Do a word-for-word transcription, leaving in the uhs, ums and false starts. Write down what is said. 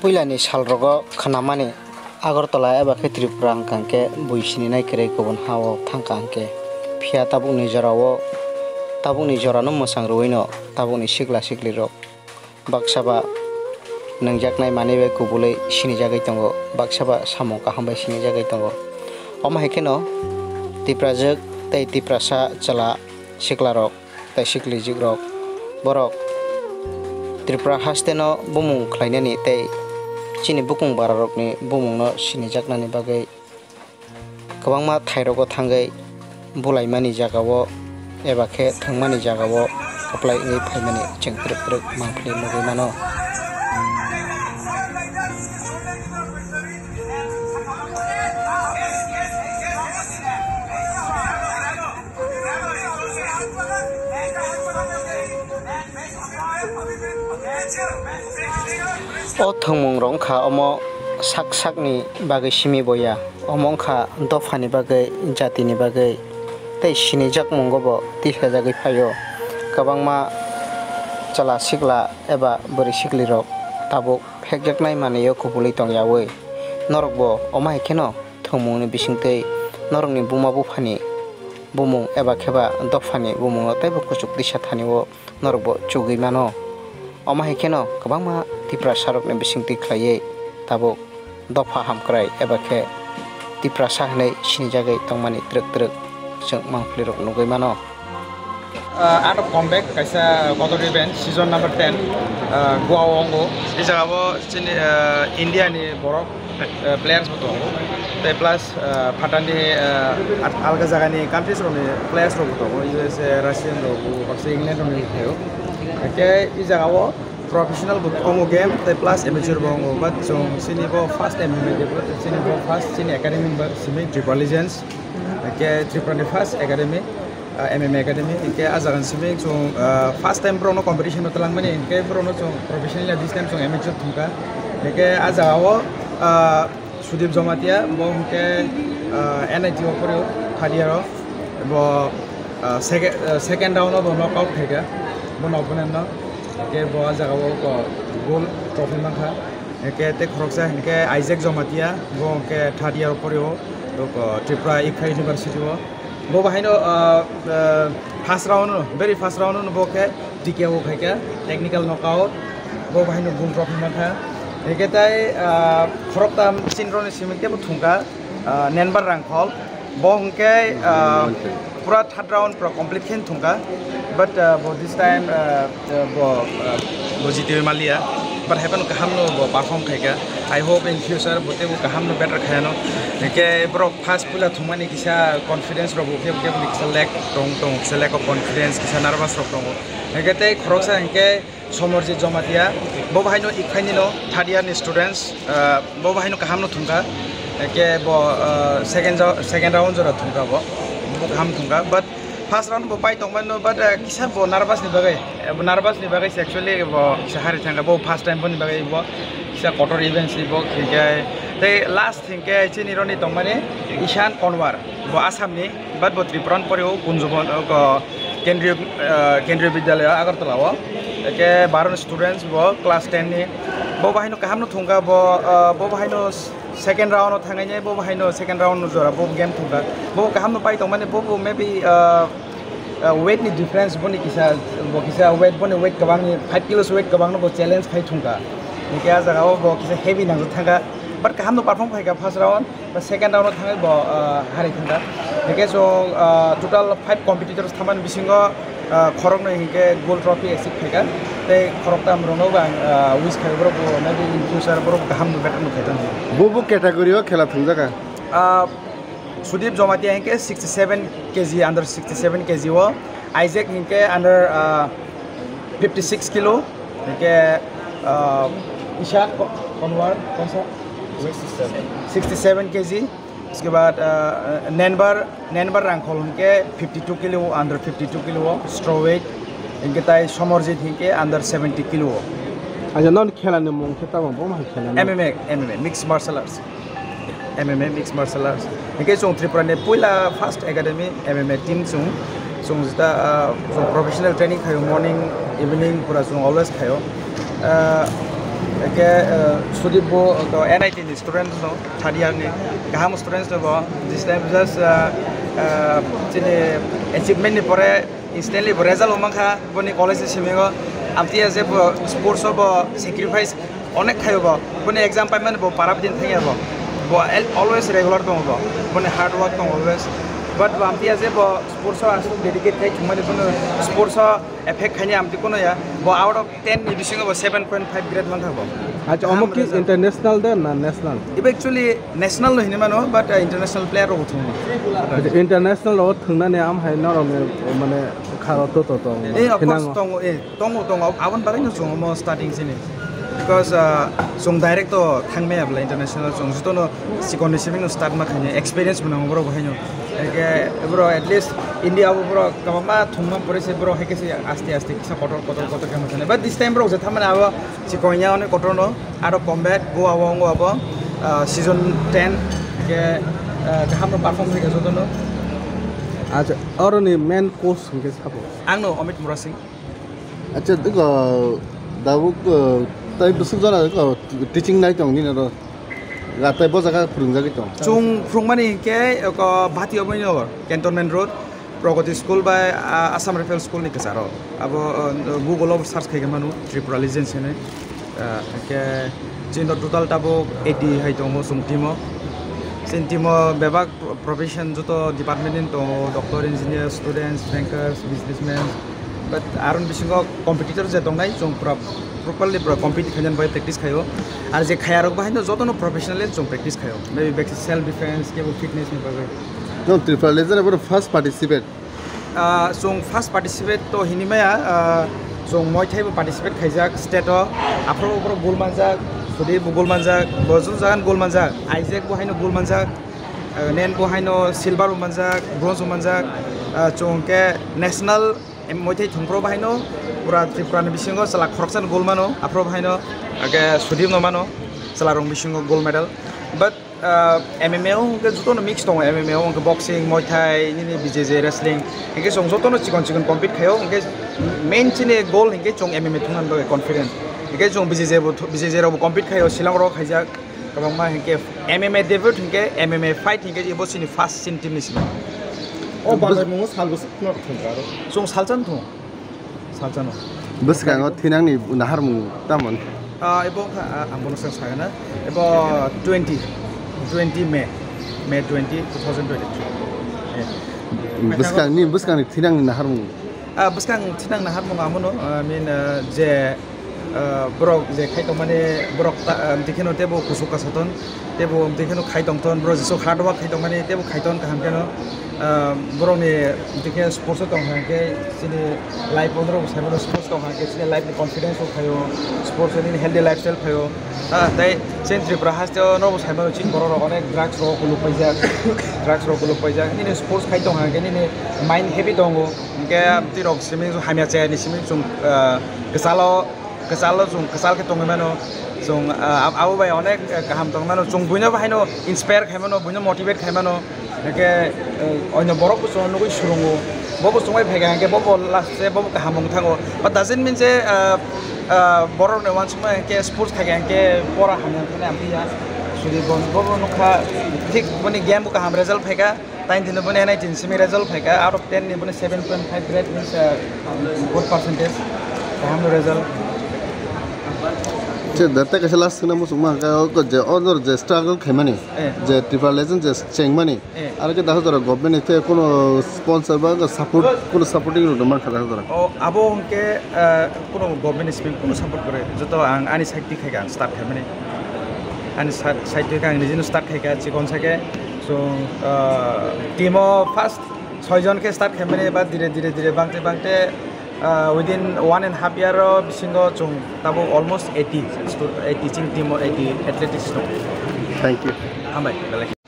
Puilani salrogo khnamani Agartala eba khe Tripura wngkha hwnkhe bui sininai kwrwi kubun ha-o thangkha hwnkhe. Phiya tabukni jorao, tabukni jorano mwchang rwino tabukni sikla siklirok baksa ba nungjaknai manwi bai kubulwi sinijagwi tongo, baksa ba samung kaham bai sinijagwi tongo. Omo hai kheno Tiprajwk tei Tiprasa chwla siklarok tei siklijikrok borok Tripura hasteno bumung khlainani tei chini bukung bararokni bumungno sinijaknani bagwi kwbangma thairogo thangwi bulaimani jagao eba khe thwngmani jagao kwplai wngwi phaimani chwng twrwk twrwk mangpili nugwi mano. O thwngmung rok wngkha omo sak sakni bagwi simi boya, omo wngkha dophani bagwi, jatini bagwi tei sinijakmungo bo tisajagwi phaio. Kwbangma chwla sikla eba bwrwi siklirok tabuk phekjaknai manwio kubulwi tongyaui norokbo omo hai kheno thwngmungni bisingtwi norokni buma buphani bumung eba kheba dophani bumungno teibo kuchuk tisa thanio norokbo chugwi mano. Omo hai kheno kwbangma Tiprasarokni bisingtwi khlaiwi tabuk dopha hamkrai eba khe Tiprasa hwnwi sinijagwi tongmani twrwk twrwk chwng mangpilirok nugwi mano. Uh, Art of Combat kaisa kotor event, season number ten, uh, Goa o wngo. I jaga o chini, uh, India ni borok, uh, players bo tongo. Tei plus, uh, phatani, uh, at-, alga jaga ni countries rok ni players rok bo tongo, U S A, Russian rok bo, baksa England rok ni thaio. Hingke i jaga o professional bo tongo game, tei plus amateur bo wngo, but chwng chini bo first M M A debut, chini bo first chini academy ba simi Triple Legends, hingke Tripura ni first academy. Ah, M M A Academy, hingke ah jaga ni simi chwng, ah, first time borokno competition o twlangmani, hingke borokno chwng professionally this time chwng amateur thwngkha. Hingke ah jaga o, ah, Sudip Jamatia, bo hingke, ah, N I T o pori o, third year o. Bo, ah, second, ah, second round o bo knock out khaikha, bono opponent no. Hingke bo ah jaga o, o gold trophy mankha. Hingke tei khoroksa hingke Isaac Jamatia, bo hingke third year o pori o, bo, o, Tripura Ikha University o. Bo bahaino, ah, ah, first round no, very first round no bo khe T K O khai kha, technical knockout. Bo bahaino gold trophy mankha. Hingke tai, ah, khoroktham chinroni simi kebo thungkha, ah, Nenbar Rangkhol. Bo hingke, ah, pura third round pura complete khe thungkha. But, ah, bo this time, ah, bo, ah, bo jitiwi maliya. But haphano kaham no bo perform khai kha. I hope in future bo tebo kaham no better khai ano. Hingke borok first puila thumani kisa confidence rok bo kebo kebo ni kisa lack tong tong, kisa lack of confidence, kisa nervous rok tongo. Hingke tei khoroksa hingke Somorjit Jamatia, bo bahaino Ikhaini no third year ni students, ah, bo bahaino kaham no thungkha. Hingke bo, ah, second ra-, second round jora thungkha bo, bo kaham thungkha. But first round bo pai tongmani no, but, ah, kisa bo nervous ni bagwi, eh, bo nervous ni bagwi se actually bo kisa hari thangkha, bo first time boni bagwi bo kisa kotor event si bo, hingke tei last hingke chini roni tongmani Ishan Konwar, bo Assam ni, but bo Tripura ni pori o Kunjubon, o, Kendriya, ah, Kendriya Vidyalaya Agartala o, hingke baro ni students bo class ten ni, bo bahaino kaham no thungkha bo, ah, bo bahaino second round o thangnai, bo bahaino second round no jora bo game thungkha. Bo kaham no pai tongmani, bo, bo maybe, ah, ah, weight ni difference boni kisa, bo kisa weight, boni weight kwbang ni five kilos weight kwbang no bo challenge khai thungkha. Hingke ah jaga o bo kisa heavy nangjak thangkha. But kaham no perform khai kha first round, but second round o thangwi bo, ah, hari thangkha. Hingke so, ah, total five competitors thamani bisingo, ah, khoroknwi hingke gold trophy achieve khaikha, tei khoroktam rokno bo ang, ah, wish khaio, borok bo maybe in future borok kaham no better no khaithang. Bo bo category o khela thungjaka? Ah, Sudip Jamatia hingke sixty seven K G, under sixty seven K G o, Isaac hingke under, ah, fifty six kilo, hingke, ah, Isha Ko-, Konwar, konsa? Sixty seven. Sixty seven K G. Uske baad, ah, Nenbar, Nenbar Rangkhol hingke fifty two kilo, under fifty two kilo o, strawweight. Hingke tai Somorjit hingke under seventy kilo o. Aja, non khela ni mung khe tamo, bo ma khela ni? M M A, M M A, mixed martial arts. M M A, mixed martial arts. Hingke chwng Tripura ni puila first academy M M A team chwng. Chwng jeta, ah, chwng professional training khaio, morning, evening pura chwng always khaio. Ah, Ke, eh, Sudip bo to N I T ni student no, third year ni. Kaham students no bo, this time just, eh, eh, chini achievement ni pore instantly bo result bo mankha, boni college ni simi o. Amtwi ya je bo sports o bo sacrifice onek khayo bo. Boni exam paimani bo para bidin thangya bo. Bo al-, always regular tongo bo. Boni hard work tongo always. But bo amtwi ya je bo sports o aswk dedicate khai thangmani bono sports o effect khaini amtwi kono ya. Bo out of ten ni bisingo bo seven point five grade mankha bo. Acha, omo ki international da na national? Ibo actually national no hinwi mano, but, uh, international player rok thung. Acha, international rok thungnani am hai norok ni mane kharo to to to. Eh, of course, tongo, eh, tongo, tongo. Abon bagwi no chwng omo starting sini. Because, uh, chwng direct to thangmaya bwla international chwng jotono chikon ni simi no start ma khaini experience bo nango borok bo haino. Eke borok at least India o borok kwbangma thwngma pore se borok hai khe se aste aste kisa kotor kotor kotor khe machine. But this time borok je thamani abo chikon ya onek kotor no aro combat Goa o wngo abo, ah, season ten ke, ah, kaham no perform khe jotono. Acha, oro ni main coach hwnkhe sabo? Ang no Amit Murasing. Acha, diko, dabuk, uh, tai bwswk jora, diko, teaching nai tong nini oro. Ga tai bo jaga phwrwngjagwi tong. Chwng phwrwngmani hinkhe oko Bhati Abhinaynagar, Cantonment Road, Pragati School bai, ah, Assam Rifle School ni kwcharo. Abo, uh, Google o search khaikhe manu, Tripura Legends hinwi. Uh, hinkhe chini total tabuk eighty hai tongo chwng team o. Chini team o bebak pro-, profession joto department ni tongo, doctor, engineer, students, bankers, businessmen. But aroni bisingo competitor je tongnai, chwng pura properly pura compete khainani bai practice khaio. Ar je khayarok bai haino jotono professionally chwng practice khaio. Maybe bek self defense, kebo fitness ni bagwi. Nwng Tripura Legend abo first participate? Ah, chwng first participate to hinwi maya, ah, chwng Muay Thai bo participate khaijak state o. Aphuru borok gold manjak, Sudip bo gold manjak, bo joto jagan gold manjak, Isaac bo haino gold manjak, ah, Nen bo haino silver bo manjak, bronze bo manjak. Ah, chwng khe national Em, Muay Thai thwngphuru bahaino pura Tripura ni bisingo chwla khoroksano gold mano, aphuru bahaino age Sudip no mano, chwla rong bisingo gold medal. But, ah, M M A o hwnkhe jotono mix tongo, M M A o hwnkhe boxing, Muay Thai, nini B J J wrestling. Hwnkhe chwng jotono chikon chikon compete khaio, hwnkhe main chini goal hwnkhe chwng M M A thwngna bagwi confident. Hwnkhe chwng B J J bo thu-, B J J rok bo compete khaio, Shillong rok khaijak. Kwbangma hinkhe M M A debut hinkhe M M A fight hinkhe ibo chini first chini team ni simi. O bus- balai mungo sal bwswk no thung kha aro. Chwng salchan thung. Salchano. Bwskango thinangni naharmung tamon? Ah, ibo wngkha, ah, ang bono swng sagana. Ibo twenty, twenty May, May twenty, two thousand twenty-three. Eh. Bwskangni, bwskangni thinangni naharmung? Ah, bwskang thinang naharmung amono, ah, I mean, ah, je Ah, borok je khai tongmani borok ta, ah, amtwi kheno teibo kuchuk kasaton, teibo amtwi kheno khai tongton, borok jesuk hard work khai tongmani teibo khaiton kaham kheno. Ah, borokni amtwi khe sports o tong kha hwnkhe chini life o norok sai mano sports tong kha hwnkhe chini life ni confidence o phaio, sports o nini healthy lifestyle phaio. Ah, tei chini Tripura haste o norok sai mano chini borok rok onek drugs rok kuluk paijak, drugs rok kuluk paijak, nini sports khai tong kha hwnkhe nini mind happy tongo, hwnkhe amtwi rok simi hamya chaya ni simi chwng, ah, kwchalo Kwchalo chwng kwchal khe tongwi mano. Chwng, ah, ab-, abo bai onek, eh, kaham tongwi mano. Chwng buino bo haino inspire khai mano, buino motivate khai mano. Hwnkhe, eh, oino borok bo chwngno nugwi swrwngo. Bo bo chwngbai phaikha hwnkhe bo bo last se bo bo kaham wng thango. But doesn't mean je, ah, ah, borokni uansukma hwnkhe sports khaikha hwnkhe pora hamya wng thani amtwi ya. Suri bo bo nukha thik boni game bo kaham result phaikha. Tain dino boni N I T ni simi result phaikha, out of ten ni boni seven point five grade means, uh, good percentage. Kaham result. Che, da tei kaisa last swngna muchungma hwnkha, o je honor je struggle khaimani, eh, je Tripura Legend je chengmani, eh, aro khe da jora government ni tei kuno sponsor ba support, kuno supporting rok mankha da jora. O, abo hwnkhe, uh, kuno government ni simi kuno support kwrwi, joto ang ani side twi khaikha, ang start khaimani. Ani sa-, side twi khe ang nijino start khaikha, chikon sa khe. So, uh, team o first soi jon khe start khaimani, ba dire dire dire bangte bangte, uh, within one and half year o bisingo chwng tabuk almost eighty stu-, eighty chini team o eighty athletics dong. Thank you. Hambai, belai.